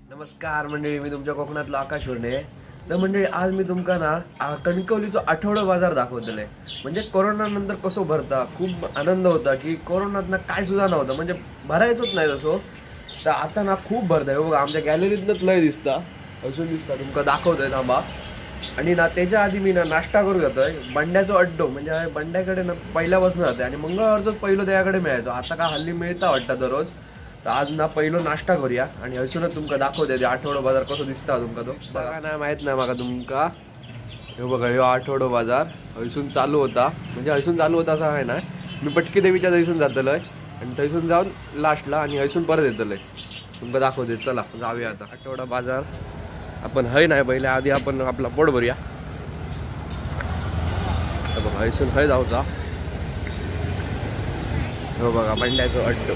नमस्कार मंडळी, मी तुमच्या कोकणातलो आकाश वर्णे। तर मंडळी आज मी तुमका ना कणकवलीचो आठवडो बाजार दाखवतले। म्हणजे कोरोना नंतर कसो भरता, खूप आनंद होता की कोरोनात ना काय सुद्धा नव्हतं, म्हणजे भरायचोच नाही तसो। तर आता ना खूप भरता, बघा आमच्या गॅलरीतनंच लय दिसता, असून दिसता, तुमका दाखवतोय थांबा। आणि ना त्याच्या आधी मी ना नाश्ता करू जातोय बंड्याचो अड्डो, म्हणजे बंड्याकडे ना पहिल्यापासून जाते आणि मंगळवारचोच पहिलो त्याकडे मिळायचो, आता का हल्ली मिळता वाटतं दररोज। तर आज ना पहिलो नाश्ता करूया आणि हसूनच तुमका दाखवते आठवडो बाजार कसो दिसता तुमका तो। बघा ना, माहित नाही माका तुमका, हे बघा ह्यो आठवडो बाजार हसून चालू होता, म्हणजे हसून चालू होता असं आहे ना, मी पटकी देवीच्या थंयसून जातलोय आणि थंयसून जाऊन लास्टला आणि हसून परत येतलोय, तुमका दाखवते। चला जाऊया आता आठवडा बाजार आपण हय नाही, पहिले आधी आपण आपला पोट भरूया। बघा हसून हय जाऊचा, हो बघा बंड्याचो अड्डो।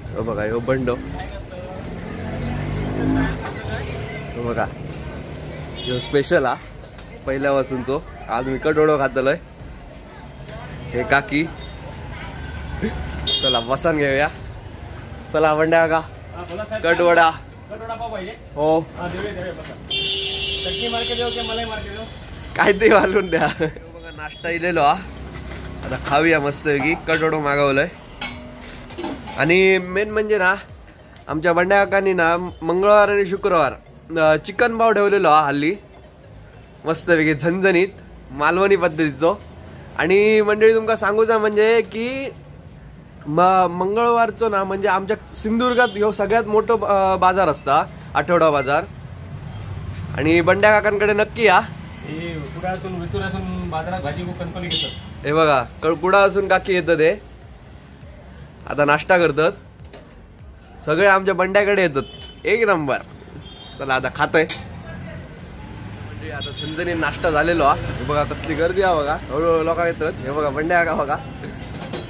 हो बघा ह्यो बंडो, हो बघा ह्यो स्पेशल हा पहिल्यापासूनचो। आज मी कटोडो खातलोय, हे काकी। चला बसन घेऊया, चला बंड्या का कटवडा हो काय ते घालून द्या। बघा नाश्ता इलेलो हा, आता खाऊया मस्तपैकी, कटोडो मागवलंय। आणि मेन म्हणजे ना आमच्या बंड्या काकांनी ना मंगळवार आणि शुक्रवार चिकन पाव ठेवलेलो हा हल्ली मस्तपैकी झणझणीत मालवणी पद्धतीचो। आणि मंडळी तुमका सांगूचा म्हणजे की मंगळवारचो ना म्हणजे आमच्या सिंधुदुर्गात ह्यो सगळ्यात मोठो बाजार असता आठवडा बाजार, आणि बंड्या काकांकडे नक्की या। हे बघा कुडा असून काकी येतं ते आता नाश्ता करतात, सगळे आमच्या बंड्याकडे येतात, एक नंबर। चला आता खातोय म्हणजे आता झणझणीत नाश्ता झालेलो हा। बघा कसली गर्दी आहे बघा, हळूहळू लोक येतात। हे बघा बंड्या का बघा।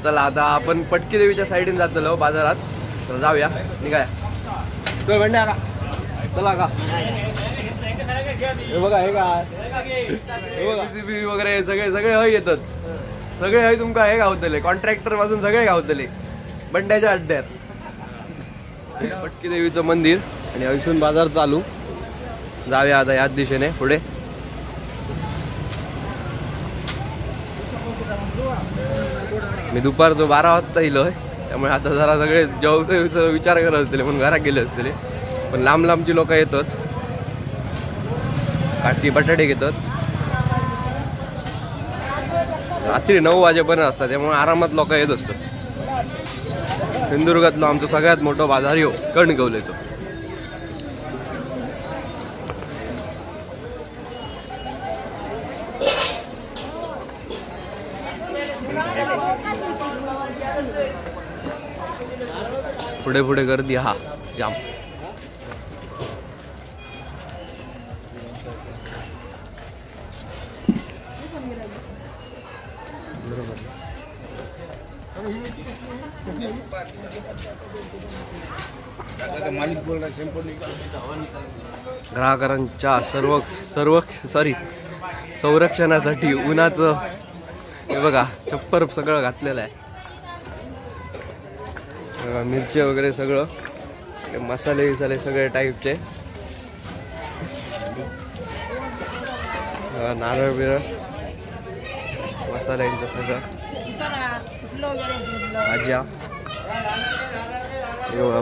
चला आता आपण पटकी देवीच्या साईडने जातलो बाजारात, तर जाऊया निघाया। तो बंड्या का चला का, हे बघा हे का जेसीबी वगैरे सगळे सगळे हय येतात, सगळे हय तुमका हे गावतले, कॉन्ट्रॅक्टर पासून सगळे गावतले बंड्याच्या अड्ड्यात। पटकी देवीचं मंदिर आणि हयसून बाजार चालू, जाऊया आता याच दिशेने पुढे। मी दुपारचो 12 वाजता इलोय, त्यामुळे आता जरा सगळे जेवचा विचार करत असतले म्हणून घरात गेले असतले, पण लांब लांबची लोक येतात, काठी बटाटे घेतात। रात्री 9 वाजेपर्यंत असतात, त्यामुळे आरामात लोक येत असतात। सिंधुदुर्गातलो आमचो सगळ्यात मोठो बाजार ह्यो कणकवलीचो। पुढे पुढे गर्दी हा जाम। ग्राहकांच्या सर्व सर्व सॉरी संरक्षणासाठी उन्हाचं हे बघा छप्पर सगळं घातलेलं आहे, मिरची वगैरे सगळं, मसाले विसाले सगळे टाईपचे, नारळ बिरळ मसाल्यांचं सगळं, भाज्या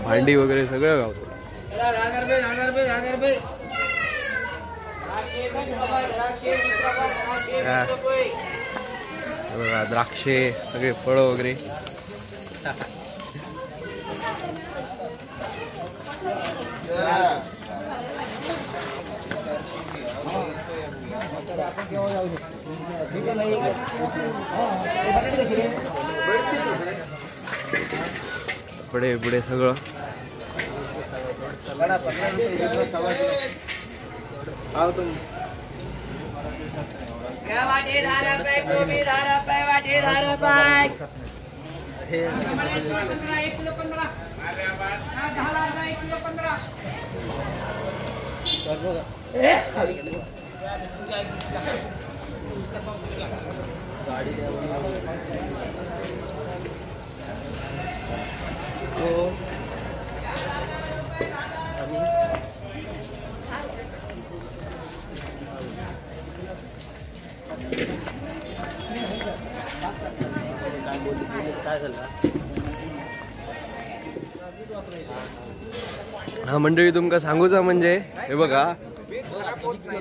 भांडी वगैरे सगळं गावतो। द्राक्षे सगळे फळं वगैरे। पुढे पुढे सगळं हा मंडळी तुमका सांगूचा म्हणजे हे बघा,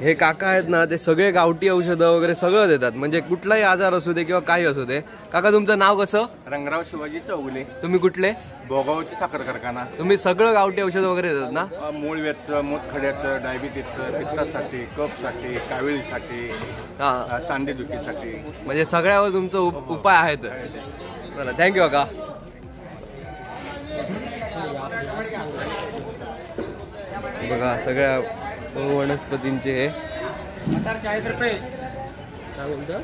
हे काका आहेत ना ते सगळे गावठी औषधं वगैरे सगळं देतात, म्हणजे कुठलाही आजार असू दे किंवा काही असू दे। काका तुमचं नाव कसं? रंगराव शिवाजी चौगुले। तुम्ही कुठले? भोगावची साखर कारखाना। तुम्ही सगळं गावठी औषध वगैरे देतात ना? मूळव्याधचं, मूतखड्याचं, डायबिटीजचं, पित्तासाठी, कफसाठी, कावीळीसाठी, सांधेदुखीसाठी, म्हणजे सगळ्यावर तुमचं उपाय आहेत। चला thank you काका। बघा सगळ्या वनस्पतींचे हे मटर 40 रुपये। काय बोलतो?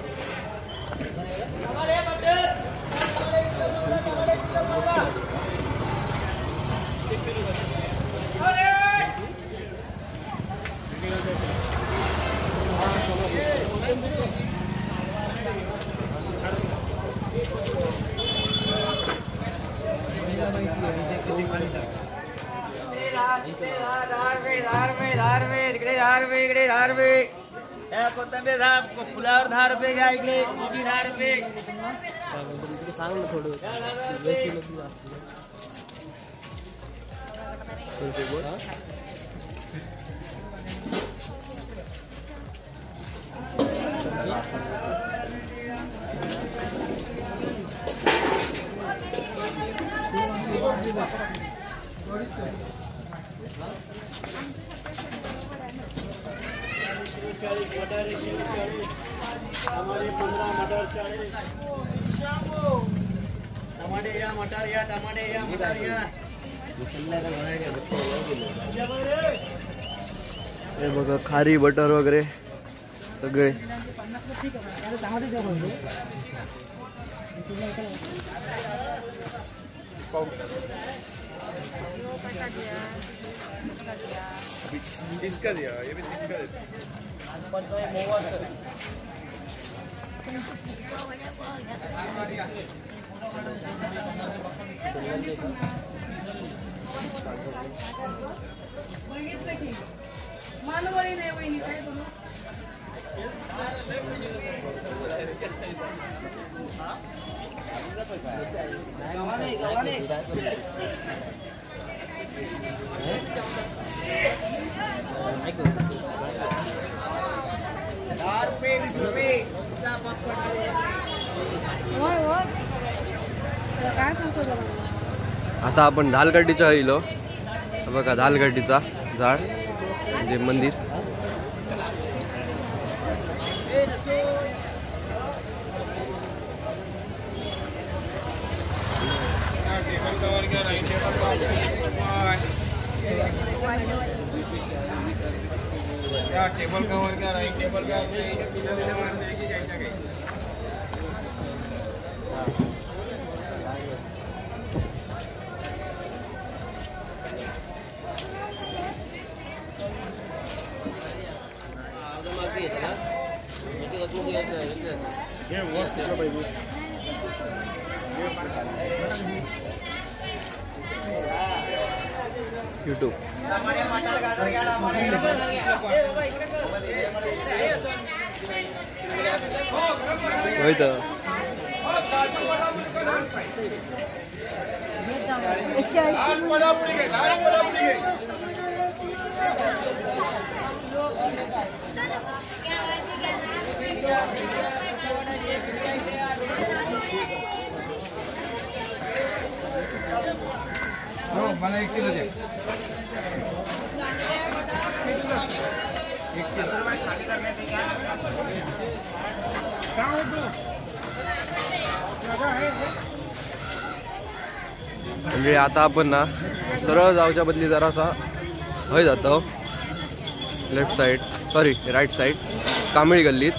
कोथंबीर 10, फुलावर 10 रुपये घ्या, इकडे कोबी 10 रुपये। सांग ना थोडं। मटर 40, टमाटे 15, मटर 40, टमाटे या, मटर या, टमाटे या, मटर या। हे बघा खारी बटर वगैरे सगळे। इसका दिया, ये भी इसका देता। मानवळी नाही वहिनी, काय करू? 10 रुपये 20 रुपये। आता आपण धालगड्डीच्या इलो। बघा धालगड्डीचा झाड म्हणजे मंदिर। टेबल कवर क्या राइट टेबल का यूट्यूब वही तो मला 1 किलो दे। 1 किलो म्हणजे आता आपण ना सरळ जाऊच्या बदली जरासा हय जातो left side, sorry right side Kamali गल्लीत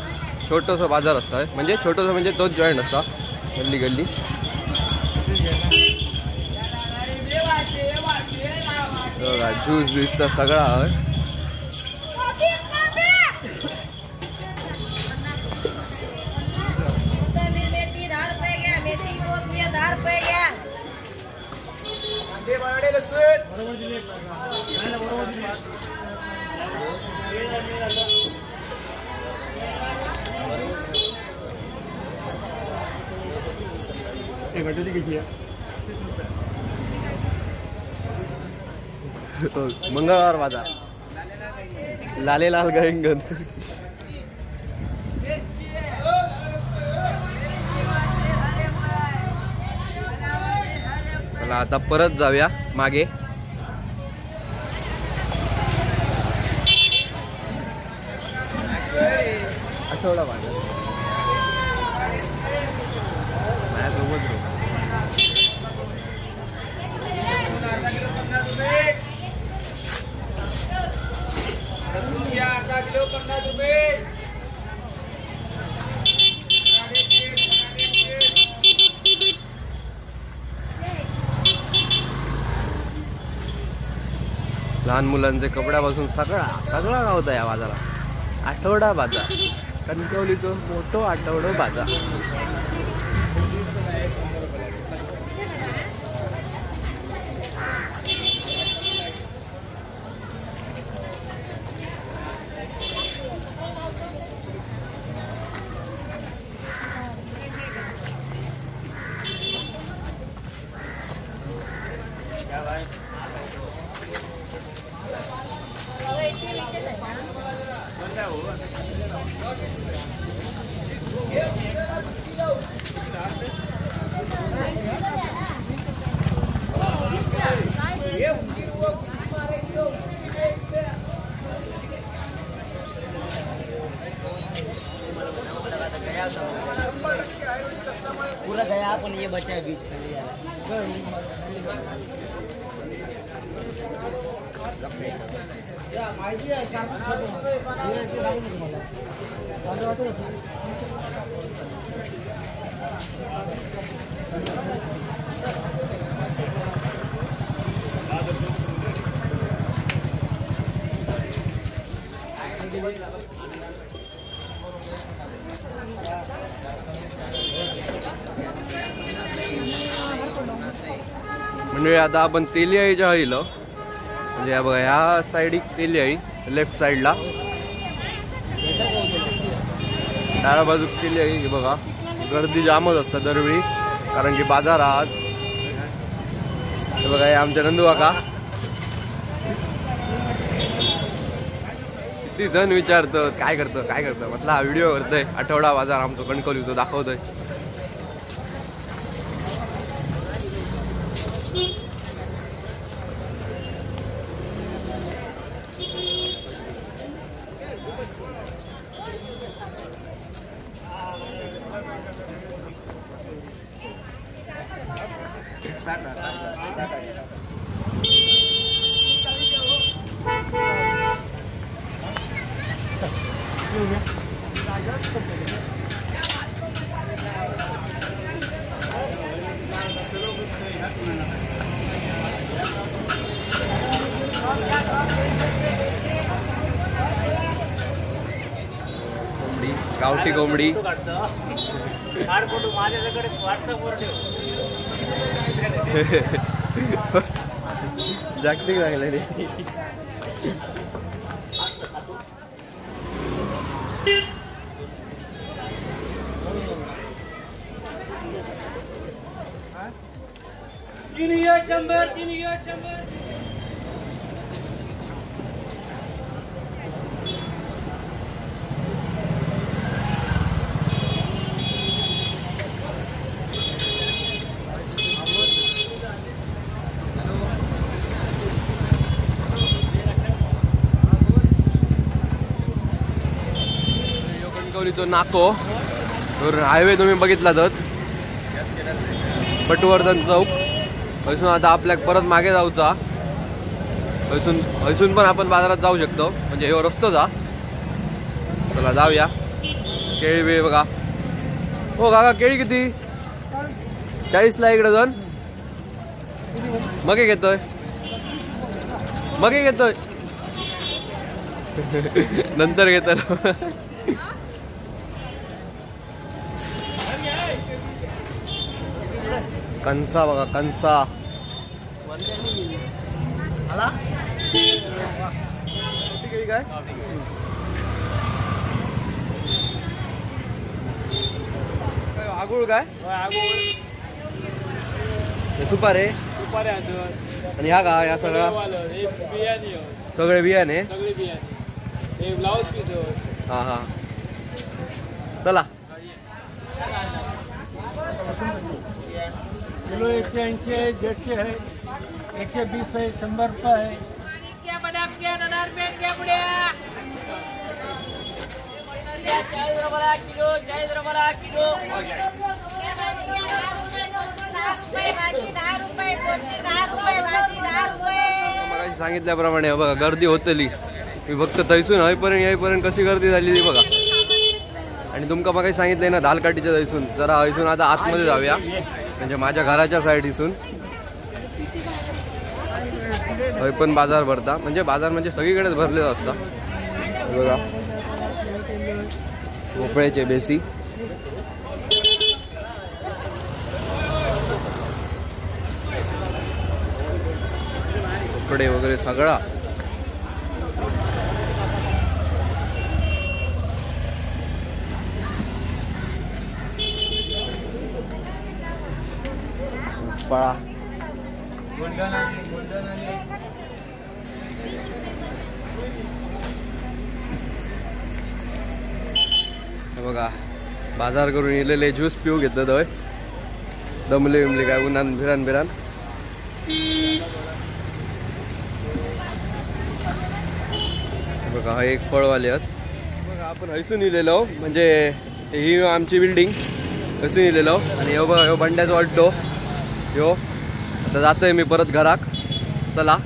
छोटंसं बाजार असतं, म्हणजे छोटंसं म्हणजे तोच जॉईंट असता गल्ली गल्ली। ज्यूस बीसचा सगळा आहे। 10 रुपये घ्या. मंगळवार बाजार, लाले लाल गहिंगन. चला आता परत जाऊया मागे. आठवडा बाजार माझ्यासोबत रो. लहान मुलांचे कपड्यापासून सगळा सगळा गावता या बाजारात. आठवडा बाजार, कणकवलीचं मोठं आठवडा बाजार. पूरा गया अपन, ये बचा है बीच का। म्हणजे आता आपण तेलियाईच्या हळीला, म्हणजे बघा ह्या साईड तेलियाई, लेफ्ट साईडला डाव्या बाजू तेलियाई. बघा गर्दी जामच असतात दरवेळी, कारण की बाजार आज. बघा हे आमच्या नंदू काका, किती जण विचारतं काय करतं काय करतं, म्हटलं हा व्हिडिओ करतोय आठवडा बाजार आमचा कणकवलीचा दाखवतोय. कोंबडी, गावठी कोंबडी. जागतिक लागले रे. कणकवलीचो नाको हायवे तुम्ही बघितलातच, पटवर्धन चौक. हयसून आता आपल्याक परत मागे जाऊचा, हयसून हयसून पण आपण बाजारात जाऊ शकतो, म्हणजे हे रस्तो जा. चला जाऊया. केळी बिळी बघा. हो काका केळी किती? 40 ला एक डझन. मगे घेतोय, मगे घेतोय नंतर घेतो. कंचा बघा कंचा. काय आगुळ काय सुपारे आणि ह्या का ह्या सगळा सगळे बियाणे. हा हा चला. किलो 180 आहे, 150 आहे, 120 आहे, 100 रुपये आहे. मगाशी सांगितल्याप्रमाणे बघा गर्दी होतली. मी फक्त थैसून हयपर्यंत येईपर्यंत कशी गर्दी झालेली बघा. आणि तुमका मगाशी सांगितलंय ना दालकाठीच्या थैसून जरा हयसून आता आतमध्ये जाऊया, म्हणजे माझ्या घराच्या साईड इसून हय पण बाजार भरता, म्हणजे बाजार म्हणजे सगळीकडेच भरलेला असता. बघा भोपळ्याचे बेसी. कपडे वगैरे सगळा. फळा बघा बाजार करून इलेले ज्यूस पिऊ घेतलं दय दमले विमले काय उन्हान भिरान भिरान. बघा हा एक फळवाले आहेत. बघा आपण हयसून इलेलो, म्हणजे ही आमची बिल्डिंग हयसून इलेलो. आणि ह्यो बघा ह्यो बंड्याचो अड्डो ह्यो. आता जातोय मी परत घराक. चला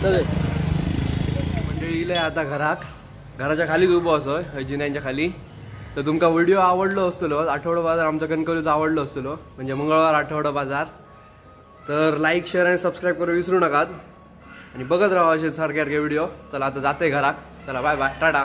चल मंडळी इले आता घराक, घराच्या खालीच उभो असो जिन्यांच्या खाली. तर तुमका व्हिडिओ आवडलो असतलो, आठवडो बाजार आमचा कणकवलीचा आवडलो असतलो, म्हणजे मंगळवार आठवडो बाजार. तर लाईक शेअर आणि सबस्क्राईब करू विसरू नकात आणि बघत राहा असे सारखे सारखे व्हिडिओ. चला आता जाते घराक. चला बाय बाय टाटा.